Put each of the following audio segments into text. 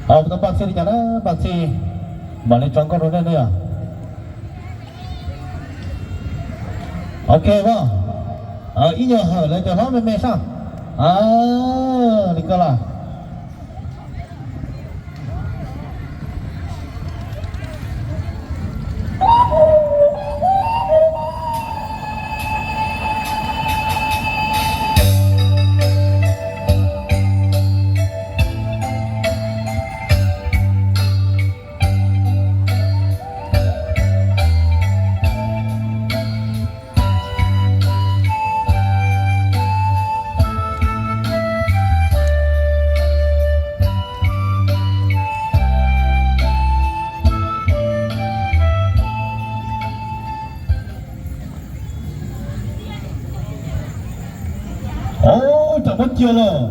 Tau npaj txhij li cas na, npaj txhij, mam li tso nkauj rau nej ne yom. Ok, ib nyuag hawm lawv cov hlob me me sab. Li ko los. Ov, tsam muab cia lawm.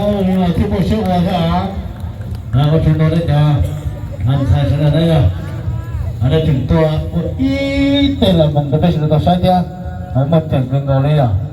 Thiaj muaj siab ua thiab. Ua tsaug ntau rau cov ntxhais sawv daws na yog, nej tseem tuaj ua ib teg los mus rau peb sawv daws tau saib thiab, muaj ceem kawg nkaus li yog.